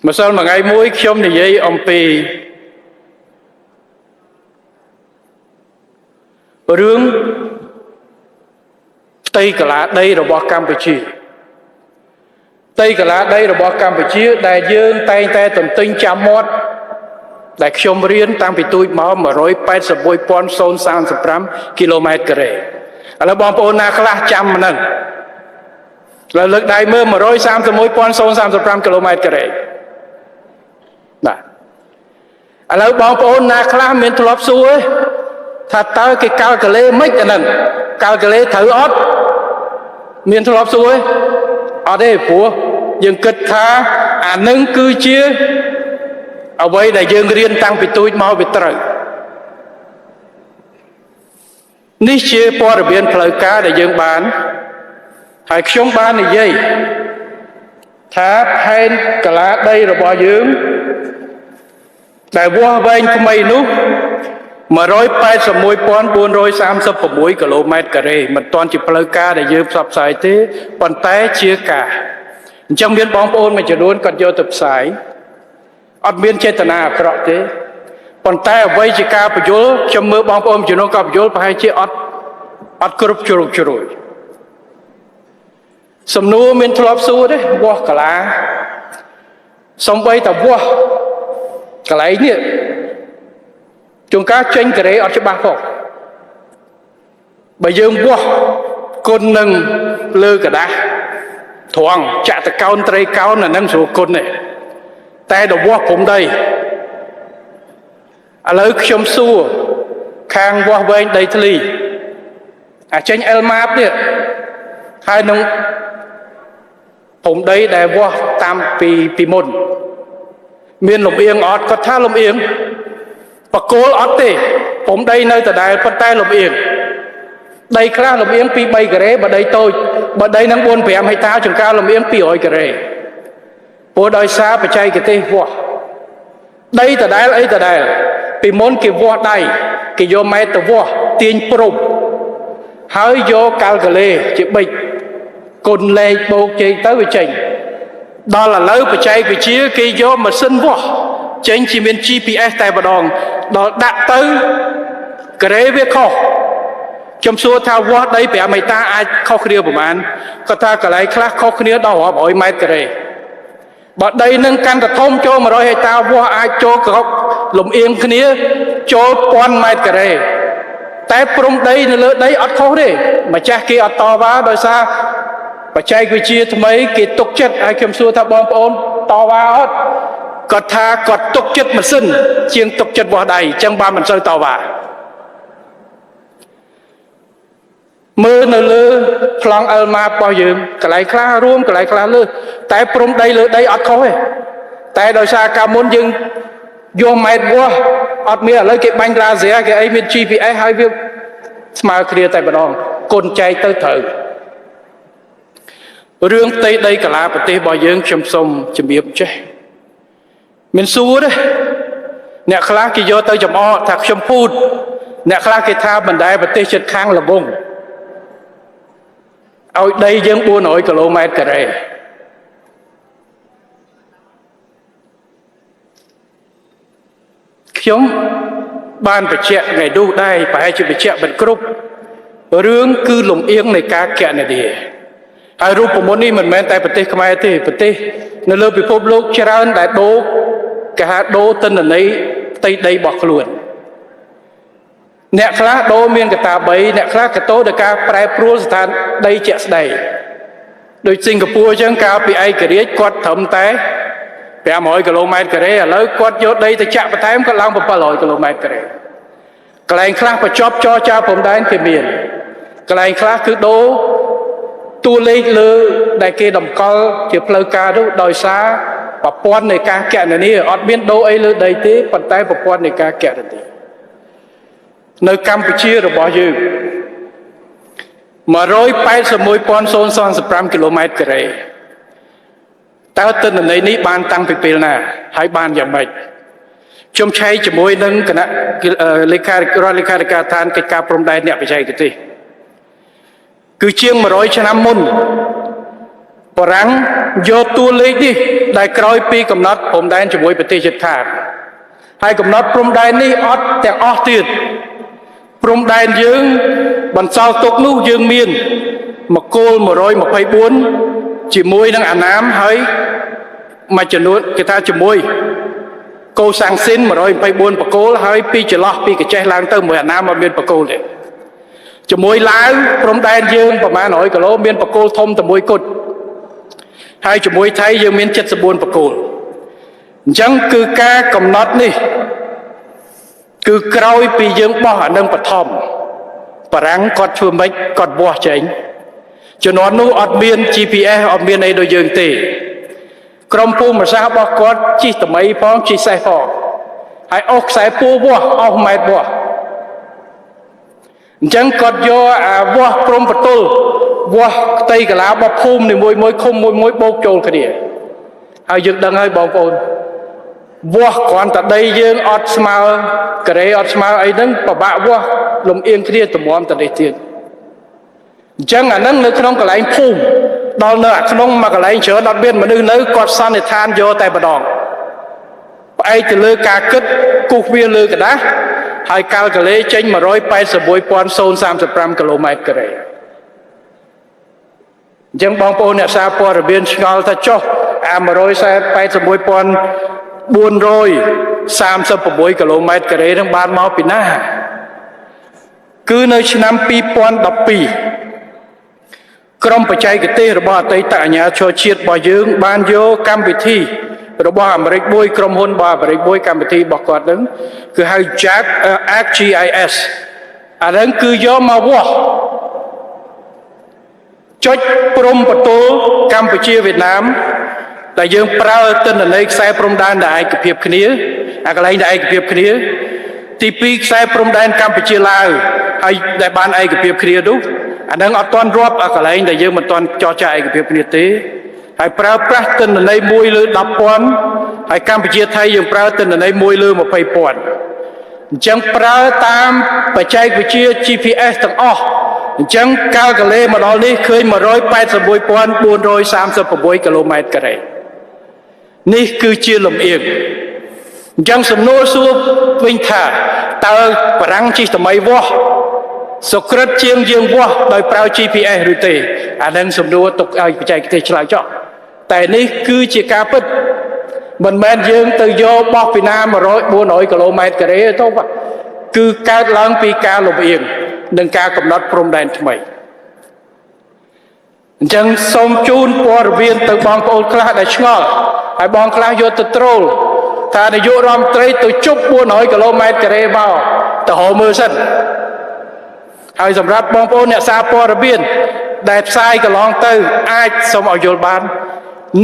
ម្សិលមួយថ្ងៃមួយខ្ញុំនិយាយអំពីរឿងផ្ទៃកលាដីរបស់កម្ពុជាផ្ទៃកលាដីរបស់កម្ពុជាដែលយើងតែងតែទន្ទិញចាំមាត់ដែលខ្ញុំរៀនតាំងពីទូចមក 181.035 គីឡូម៉ែត្រការ៉េឥឡូវបងប្អូនណាខ្លះចាំហ្នឹងឥឡូវលើកដៃមើល 131.035 គីឡូម៉ែត្រការ៉េបាទឥឡូវបងប្អូនណាខ្លះមានធ្លាប់សួរថាតើគេកាល់កលេមិនអាហ្នឹងកាល់កលេត្រូវអត់មានធ្លាប់សួរទេអត់ទេព្រោះយើងគិតថាអានឹងគឺជាអ្វីដែលយើងរៀនតាំងពីទូចមកវាត្រូវនេះជាព័ត៌មានផ្លូវការដែលយើងបានហើយខ្ញុំបាននិយាយថាផែនកលាដីរបស់យើងដែលវាស់វែងថ្មីនោះ 181.436 គីឡូម៉ែត្រការ៉េមិនទាន់ជាផ្លូវការដែលយើងផ្សព្វផ្សាយទេប៉ុន្តែជាការអញ្ចឹងមានបងប្អូនមួយចំនួនគាត់យកទៅផ្សាយអត់មានចេតនាអាក្រក់ទេប៉ុន្តែអ្វីជាការបញ្យល់ខ្ញុំមើលបងប្អូនចំនួនក៏បញ្យល់ប្រហែលជាអត់គ្រប់ជ្រុងជ្រោយសំណួរមានធ្លាប់សួរទេវាស់កាឡាសំបីតែវាស់កន្លែងនេះជួនកាលចេញការ៉េអត់ច្បាស់ផងបើយើងវាស់គុណនឹងលើกระดาษត្រង់ចតកោនត្រីកោនអានឹងស្រួលគុណទេតែដល់វាស់ព្រំដីឥឡូវខ្ញុំសួរខាងវាស់វែងដីធ្លីអាចេញ L map នេះហើយនឹងព្រំដីដែលវាស់តាមពីមុនមានលំអៀងអត់គាត់ថាលំអៀងបកគោលអត់ទេព្រំដីនៅដដែលប៉ុន្តែលំអៀងដីខ្លះលំអៀង2 3ការ៉េបើដីតូចបើដីនឹង4 5ហិកតាចង្ការលំអៀង200ការ៉េព្រោះដោយសារបច្ចេកទេសវាស់ដីដដែលអីដដែលពីមុនគេវាស់ដៃគេយកម៉ែត្រទៅវាស់ទាញព្រំហើយយកកាល់កលេជាប៊ិចគុណលេខបូកជែកទៅវាចេញដល់ឥឡូវបច្ចេកវិទ្យាគេយកម៉ាស៊ីនវាស់ចេញជាមាន GPS តែម្ដងដល់ដាក់ទៅការ៉េវាខុសខ្ញុំសួរថាវាស់ដី5ហិកតាអាចខុសគ្នាប្រហែលគាត់ថាកន្លែងខ្លះខុសគ្នាដល់រាប់រយម៉ែត្រការ៉េបើដីនឹងកាន់តែធំចូល100ហិកតាវាស់អាចចូលក្រកលំអៀងគ្នាចូល1000ម៉ែត្រការ៉េតែព្រំដីនៅលើដីអត់ខុសទេម្ចាស់គេអត់តវ៉ាដោយសារបច្ចេកវិទ្យាថ្មីគេទុកចិត្តហើយខ្ញុំសួរថាបងប្អូនតវ៉ាអត់គាត់ថាគាត់ទុកចិត្តម៉ាស៊ីនជាងទុកចិត្តវាស់ដៃអញ្ចឹងបានមិនសូវតវ៉ាមើលនៅលើប្លង់ L map របស់យើងកន្លែងខ្លះរួមកន្លែងខ្លះលើតែព្រំដីលើដីអត់ខុសទេតែដោយសារកាលមុនយើងយកម៉ែត្រវាស់អត់មានឥឡូវគេបាញ់ឡាស៊ែគេអីមាន GPS ហើយវាស្មើគ្នាតែម្ដងគុណចែកទៅត្រូវរឿងផ្ទៃដីកាឡាប្រទេសរបស់យើងខ្ញុំសូមជំរាបចេះមានសួរទេអ្នកខ្លះគេយកទៅចំអកថាខ្ញុំពូតអ្នកខ្លះគេថាបណ្ដែប្រទេសជិតខាងលវងឲ្យដីយើង400គីឡូម៉ែត្រការ៉េខ្ញុំបានបញ្ជាក់ថ្ងៃនោះដែរប្រហែលជាបញ្ជាក់មិនគ្រប់រឿងគឺលំអៀងនៃការកណនាហើយរូបមន្តនេះមិនមែនតែប្រទេសខ្មែរទេប្រទេសនៅលើពិភពលោកច្រើនដែលដូរគេហៅដូរទិន្នន័យផ្ទៃដីរបស់ខ្លួនអ្នកខ្លះដូរមានកត្តា3អ្នកខ្លះកតោដោយការប្រែប្រួលស្ថានដីជាក់ស្ដែងដូចសិង្ហបុរីអញ្ចឹងកាលពីឯករាជ្យគាត់ត្រឹមតែ500គីឡូម៉ែត្រការ៉េឥឡូវគាត់យកដីទៅចាក់បន្ថែមគាត់ឡើង700គីឡូម៉ែត្រការ៉េកន្លែងខ្លះបញ្ចប់ចរចាព្រំដែនគេមានកន្លែងខ្លះគឺដូរតួលេខលើដែលគេតម្កល់ជាផ្លូវការនោះដោយសារប្រព័ន្ធនៃការកណនាអត់មានដូរអីលើដីទេប៉ុន្តែប្រព័ន្ធនៃការកណនានៅកម្ពុជារបស់យើង 181.035 គីឡូម៉ែត្រការ៉េតើទិន្នន័យនេះបានតាំងពីពេលណាហើយបានយ៉ាងម៉េចខ្ញុំឆែកជាមួយនឹងគណៈលេខារដ្ឋលេខាធិការដ្ឋានកិច្ចការព្រំដែនអ្នកបច្ចេកទេសគឺជាង100ឆ្នាំមុន បារាំងយកតួលេខនេះដែលក្រោយពីកំណត់ព្រំដែនជាមួយប្រទេសជិតខាងហើយកំណត់ព្រំដែននេះអត់ទាំងអស់ទៀតព្រំដែនយើងបន្សល់ទុកនោះយើងមានមគោល124ជាមួយនឹងអាណាមហើយមួយចំនួនគេថាជាមួយកូសាំងស៊ីន124បកគោលហើយពីចន្លោះពីកញ្ចេះឡើងទៅមួយអាណាមអត់មានបកគោលទេជាមួយឡាវព្រំដែនយើងប្រហែល100គីឡូមានបកគោលធំតែមួយគត់ហើយជាមួយថៃយើងមាន74បកគោលអញ្ចឹងគឺការកំណត់នេះគឺក្រោយពីយើងបោះអានឹងបឋមបារាំងគាត់ធ្វើម៉េចគាត់វាស់ចេញជំនាន់នោះអត់មាន GPS អត់មានអីដូចយើងទេក្រុមភូមិសាស្ត្ររបស់គាត់ជិះតមីផងជិះសេះផងហើយអស់ខ្សែពួរវាស់អស់ម៉ែត្រវាស់អញ្ចឹងគាត់យកអាវាស់ព្រំប្រទល់វាស់ផ្ទៃកាឡារបស់ភូមិនីមួយមួយឃុំមួយមួយបូកចូលគ្នាហើយយើងដឹងហើយបងប្អូនវាស់គ្រាន់តែដីយើងអត់ស្មើការ៉េអត់ស្មើអីហ្នឹងពិបាកវាស់លំអៀងគ្នាតម្រាំទៅនេះទៀតអញ្ចឹងអាហ្នឹងនៅក្នុងកន្លែងភូមិដល់នៅអាក្នុងមួយកន្លែងច្រើនអត់មានមនុស្សនៅគាត់សន្និដ្ឋានយកតែម្ដងផ្អែកទៅលើការគិតគូសវាលើក្រដាសហើយកាល់កលេចេញ181.035គីឡូម៉ែត្រការ៉េអញ្ចឹងបងប្អូនអ្នកសារព័ត៌មានឆ្ងល់ថាចុះអា181.436គីឡូម៉ែត្រការ៉េនឹងបានមកពីណាគឺនៅឆ្នាំ2012ក្រុមបច្ចេកទេសរបស់អតីតអាជ្ញាធរជាតិរបស់យើងបានយកកម្មវិធីរបស់អាមេរិកមួយក្រុមហ៊ុនរបស់អាមេរិកមួយកម្មវិធីរបស់គាត់នឹងគឺហៅ Jack ArcGIS អាហ្នឹងគឺយកមកវាស់ចុចព្រំប្រទល់កម្ពុជាវៀតណាមដែលយើងប្រើទិន្នន័យខ្សែព្រំដែនដែលឯកភាពគ្នាអាកន្លែងដែលឯកភាពគ្នាទី2ខ្សែព្រំដែនកម្ពុជាឡាវហើយដែលបានឯកភាពគ្នានោះអានឹងអត់ទាន់រាប់អាកន្លែងដែលយើងមិនទាន់ចរចាឯកភាពគ្នាទេហើយប្រើប្រាស់ទិន្នន័យ1លើ10,000ហើយកម្ពុជាថៃយើងប្រើទិន្នន័យ1លើ20,000អញ្ចឹងប្រើតាមបច្ចេកវិទ្យា GPS ទាំងអស់អញ្ចឹងកាល់កលេមកដល់នេះឃើញ181.436គីឡូម៉ែត្រការ៉េនេះគឺជាលំអៀងអញ្ចឹងសំណួរសួរវិញថាតើបារាំងជិះថ្មីវាស់សុក្រិតជាងយើងវាស់ដោយប្រើ GPS ឬទេអានឹងសំណួរទុកឲ្យបច្ចេកទេសឆ្លើយចោះតែនេះគឺជាការពិតមិនមែនយើងទៅយកបោះពីណា100 400គីឡូម៉ែត្រការ៉េទៅគឺកើតឡើងពីការលំអៀងនិងការកំណត់ព្រំដែនថ្មីអញ្ចឹងសូមជូនព័ត៌មានទៅបងប្អូនខ្លះដែលឆ្ងល់ហើយបងខ្លះយកទៅត្រូលថានាយករដ្ឋមន្ត្រីទៅជប់400គីឡូម៉ែត្រការ៉េមកទៅរកមើលសិនហើយសម្រាប់បងប្អូនអ្នកសារព័ត៌មានដែលផ្សាយកន្លងទៅអាចសូមឲ្យយល់បាន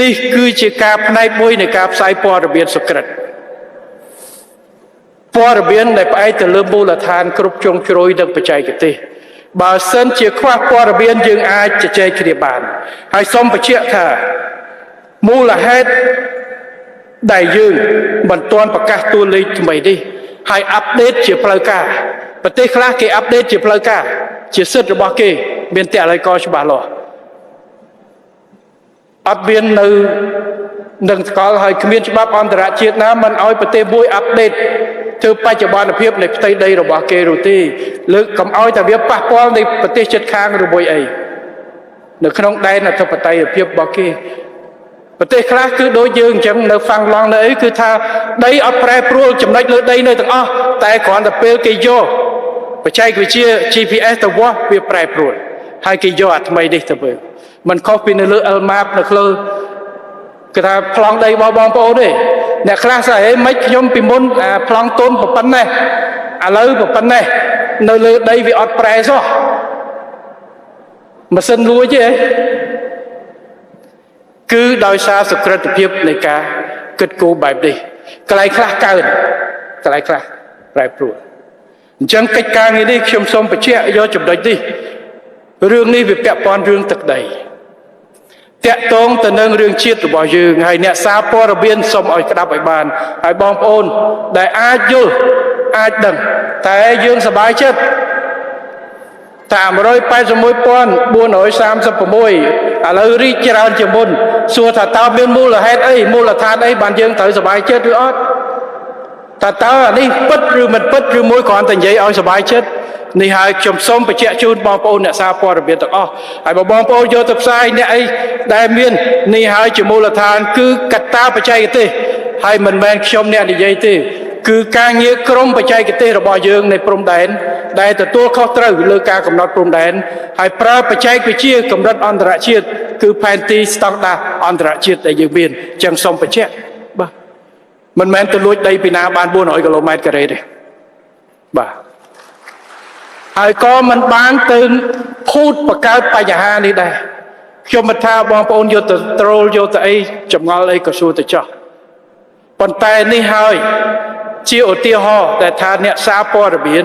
នេះគឺជាការផ្នែកមួយនៃការផ្សាយព័ត៌មានសុក្រិតព័ត៌មានដែលផ្អែកទៅលើមូលដ្ឋានគ្រប់ជ្រុងជ្រោយនិងបច្ចេកទេសបើសិនជាខ្វះព័ត៌មានយើងអាចជជែកគ្នាបានហើយសូមបញ្ជាក់ថាមូលហេតុដែលយើងមិនទាន់ប្រកាសតួលេខថ្មីនេះហើយ update ជាផ្លូវការប្រទេសខ្លះគេ update ជាផ្លូវការជាសិទ្ធិរបស់គេមានតល័យកច្បាស់លាស់អត់មាននៅនឹងស្កល់ហើយគ្មានច្បាប់អន្តរជាតិណាមិនឲ្យប្រទេសមួយ update ធ្វើបច្ចុប្បន្នភាពនៃផ្ទៃដីរបស់គេនោះទេលើកកុំឲ្យតែវាប៉ះពាល់នៃប្រទេសជិតខាងឬមួយអីនៅក្នុងដែនអធិបតេយ្យភាពរបស់គេប្រទេសខ្លះគឺដូចយើងអញ្ចឹងនៅហ្វាំងឡង់នៅអីគឺថាដីអត់ប្រែប្រួលចំណុចលើដីនៅទាំងអស់តែគ្រាន់តែពេលគេយកបច្ចេកវិទ្យា GPS ទៅវាស់វាប្រែប្រួលហើយគេយកអាថ្មីនេះទៅធ្វើមិនខុសពីនៅលើ L map នៅលើគេថាប្លង់ដីរបស់បងប្អូនទេអ្នកខ្លះស្អីមិនខ្ញុំពីមុនអាប្លង់ទុនប៉ុណ្ណេះឥឡូវប៉ុណ្ណេះនៅលើដីវាអត់ប្រែសោះម៉ាស៊ីនលួចទេគឺដោយសារសក្រិតភាពនៃការគិតគូរបែបនេះកន្លែងខ្លះកើនកន្លែងខ្លះប្រែប្រួលអញ្ចឹងកិច្ចការងារនេះខ្ញុំសូមបញ្ជាក់យកចំណុចនេះរឿងនេះវាពាក់ព័ន្ធរឿងទឹកដីតាក់ទងទៅនឹងរឿងជាតិរបស់យើងហើយអ្នកសារព័ត៌មានសូមឲ្យក្តាប់ឲ្យបានហើយបងប្អូនដែលអាចយល់អាចដឹងតែយើងសប្បាយចិត្ត ថា181,436ឥឡូវរីកច្រើនជាងមុនសួរថាតើមានមូលហេតុអីមូលដ្ឋានអីបានយើងត្រូវសប្បាយចិត្តឬអត់ថាតើអានេះពិតឬមិនពិតឬមួយគ្រាន់តែនិយាយឲ្យសប្បាយចិត្តនេះហើយខ្ញុំសូមបញ្ជាក់ជូនបងប្អូនអ្នកសារព័ត៌មានទាំងអស់ហើយបើបងប្អូនយកទៅផ្សាយអ្នកអីដែលមាននេះហើយជាមូលដ្ឋានគឺកត្តាបច្ចេកទេសហើយមិនមែនខ្ញុំអ្នកនិយាយទេគឺការងារក្រុមបច្ចេកទេសរបស់យើងនៃព្រំដែនដែលទទួលខុសត្រូវលើការកំណត់ព្រំដែនហើយប្រើបច្ចេកវិទ្យាកម្រិតអន្តរជាតិគឺផែនទីស្តង់ដារអន្តរជាតិដែលយើងមានអញ្ចឹងសូមបញ្ជាក់បាទមិនមែនទៅលួចដីពីណាបាន400គីឡូម៉ែត្រការ៉េទេបាទហើយក៏មិនបានទៅភូតបង្កើតបញ្ហានេះដែរខ្ញុំមិនថាបងប្អូនយកទៅត្រូលយកទៅអីចម្ងល់អីក៏សួរទៅចោះប៉ុន្តែនេះហើយជាឧទាហរណ៍ដែលថាអ្នកសារព័ត៌មាន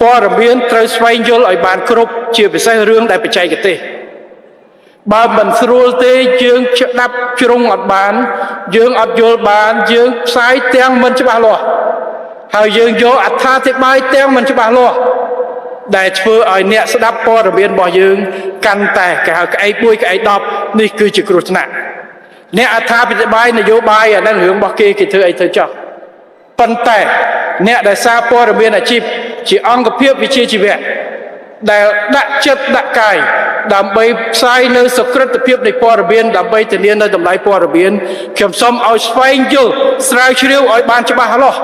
ព័ត៌មានត្រូវស្វែងយល់ឲ្យបានគ្រប់ជាពិសេសរឿងដែលបច្ចេកទេសបើមិនស្រួលទេយើងច្បាប់ជ្រុងអត់បានយើងអត់យល់បានយើងផ្សាយទាំងមិនច្បាស់លាស់ហើយយើងយកអត្ថាធិប្បាយទាំងមិនច្បាស់លាស់ដែលធ្វើឲ្យអ្នកស្ដាប់ព័ត៌មានរបស់យើងកាន់តែគេហៅក្អែក1ក្អែក10នេះគឺជាគ្រោះថ្នាក់អ្នកអត្ថាធិប្បាយនយោបាយអាហ្នឹងរឿងរបស់គេគេធ្វើអីធ្វើចោះប៉ុន្តែអ្នកដែលសារព័ត៌មានអាជីពជាអង្គភាពវិជ្ជាជីវៈដែលដាក់ចិត្តដាក់កាយដើម្បីផ្សាយនៅសុក្រិតភាពនៃព័ត៌មានដើម្បីធានានៅតម្លៃព័ត៌មានខ្ញុំសូមឲ្យស្វែងយល់ស្រាវជ្រាវឲ្យបានច្បាស់លាស់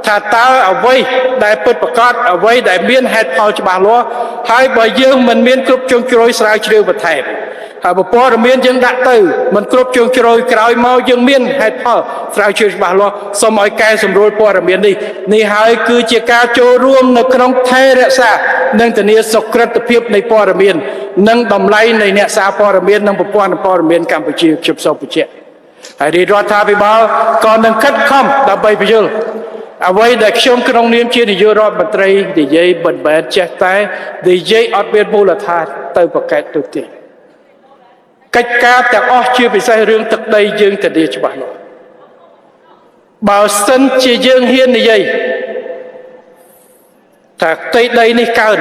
ថាតើអ្វីដែលពិតប្រាកដអ្វីដែលមានហេតុផលច្បាស់លាស់ហើយបើយើងមិនមានគ្រប់ជ្រុងជ្រោយស្រាវជ្រាវបន្ថែមហើយបើព័ត៌មានយើងដាក់ទៅមិនគ្រប់ជ្រុងជ្រោយក្រោយមកយើងមានហេតុផលស្រាវជ្រាវច្បាស់លាស់សូមឲ្យកែសម្រួលព័ត៌មាននេះនេះហើយគឺជាការចូលរួមនៅក្នុងថែរក្សានិងធានាសុក្រិតភាពនៃព័ត៌មាននិងតម្លៃនៃអ្នកសារព័ត៌មាននិងប្រព័ន្ធព័ត៌មានកម្ពុជាខ្ញុំសូមបញ្ជាក់ហើយរាជរដ្ឋាភិបាលក៏នឹងខិតខំដើម្បីពយល់អ្វីដែលខ្ញុំក្នុងនាមជានាយករដ្ឋមន្ត្រីនិយាយមិនមែនចេះតែនិយាយអត់មានមូលដ្ឋានទៅប្រកែកទៅទេកិច្ចការទាំងអស់ជាពិសេសរឿងទឹកដីយើងធានាច្បាស់លាស់បើសិនជាយើងហ៊ាននិយាយថាផ្ទៃដីនេះកើន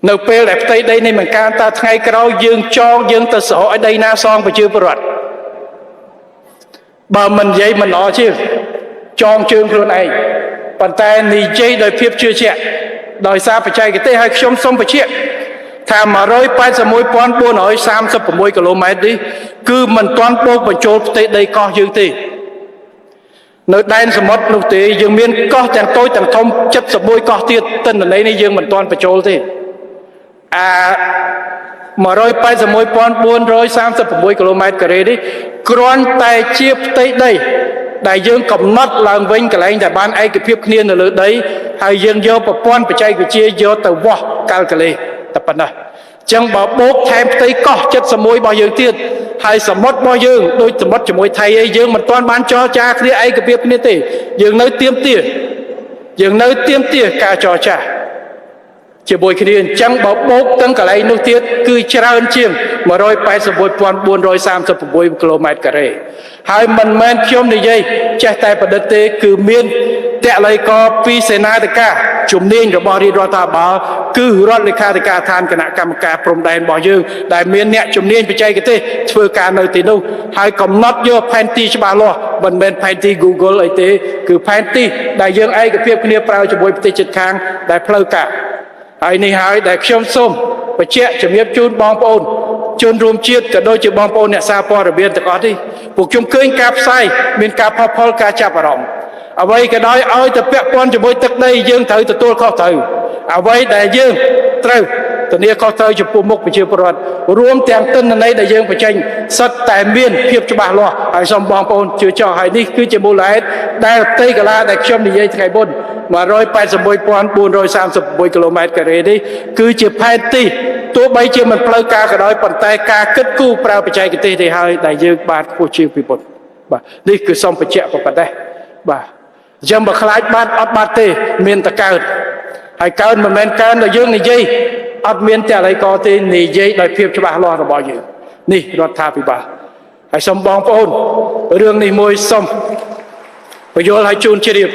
នៅពេលដែលផ្ទៃដីនេះមិនកើនតើថ្ងៃក្រោយយើងចងយើងទៅស្រកឲ្យដីណាសងប្រជាពលរដ្ឋបើមិននិយាយមិនល្អជាងចងជើងខ្លួនឯងប៉ុន្តែនិយាយដោយភាពជឿជាក់ដោយសារបច្ចេកទេសហើយខ្ញុំសូមបញ្ជាក់ថា181,436គីឡូម៉ែត្រនេះគឺមិនទាន់បូកបញ្ចូលផ្ទៃដីកោះយើងទេនៅដែនសមុទ្រនោះទេយើងមានកោះទាំងតូចទាំងធំ71កោះទៀតទិន្នន័យនេះយើងមិនទាន់បញ្ចូលទេអា181,436គីឡូម៉ែត្រការ៉េនេះគ្រាន់តែជាផ្ទៃដីដែលយើងកំណត់ឡើងវិញកន្លែងដែលបានឯកភាពគ្នានៅលើដីហើយយើងយកប្រព័ន្ធបច្ចេកវិទ្យាយកទៅវាស់កាល់កលេតែប៉ុណ្ណោះចឹងបើបូកថែមផ្ទៃកោះ71របស់យើងទៀតហើយសមុទ្ររបស់យើងដូចសមុទ្រជាមួយថៃអីយើងមិនទាន់បានចរចាគ្នាឯកភាពគ្នាទេយើងនៅទៀមទាយើងនៅទៀមទាការចរចាជាមួយគ្នាអញ្ចឹងបើបូកទាំងកន្លែងនោះទៀតគឺច្រើនជាង181,436គីឡូម៉ែត្រការ៉េហើយមិនមែនខ្ញុំនិយាយចេះតែប្រឌិតទេគឺមានតល័យកពីសេនាធិការជំនាញរបស់រាជរដ្ឋាភិបាលគឺរដ្ឋលេខាធិការដ្ឋានគណៈកម្មការព្រំដែនរបស់យើងដែលមានអ្នកជំនាញបច្ចេកទេសធ្វើការនៅទីនោះហើយកំណត់យកផែនទីច្បាស់លាស់មិនមែនផែនទី Google អីទេគឺផែនទីដែលយើងឯកភាពគ្នាប្រើជាមួយប្រទេសជិតខាងដែលផ្លូវការហើយនេះហើយដែលខ្ញុំសូមបញ្ជាក់ជំរាបជូនបងប្អូនជនរួមជាតិក៏ដូចជាបងប្អូនអ្នកសារព័ត៌មានទាំងអស់នេះពួកខ្ញុំឃើញការផ្សាយមានការផុសផុលការចាប់អារម្មណ៍អ្វីក៏ដោយឲ្យតែពាក់ព័ន្ធជាមួយទឹកដីយើងត្រូវទទួលខុសត្រូវអ្វីដែលយើងត្រូវធានាខុសត្រូវចំពោះមុខប្រជាពលរដ្ឋរួមទាំងទិន្នន័យដែលយើងបញ្ចេញសុទ្ធតែមានភាពច្បាស់លាស់ហើយសូមបងប្អូនជឿចោះហើយនេះគឺជាមូលហេតុដែលផ្ទៃកាឡាដែលខ្ញុំនិយាយថ្ងៃមុន181,436គីឡូម៉ែត្រការ៉េនេះគឺជាផែនទីទោះបីជាមិនផ្លូវការក៏ដោយប៉ុន្តែការគិតគូរប្រើបច្ចេកទេសនេះហើយដែលយើងបានខ្ពស់ជាងពីមុនបាទនេះគឺសូមបញ្ជាក់ប៉ុណ្ណេះបាទអញ្ចឹងបើខ្លាចបាត់អត់បាត់ទេមានតែកើតហើយកើនមិនមែនកើនដល់យើងនិយាយអត់មានតែអីក៏ទេនិយាយដោយភាពច្បាស់លាស់របស់យើងនេះរដ្ឋាភិបាលហើយសូមបងប្អូនរឿងនេះមួយសូមបញ្យល់ឲ្យជូនជ្រាប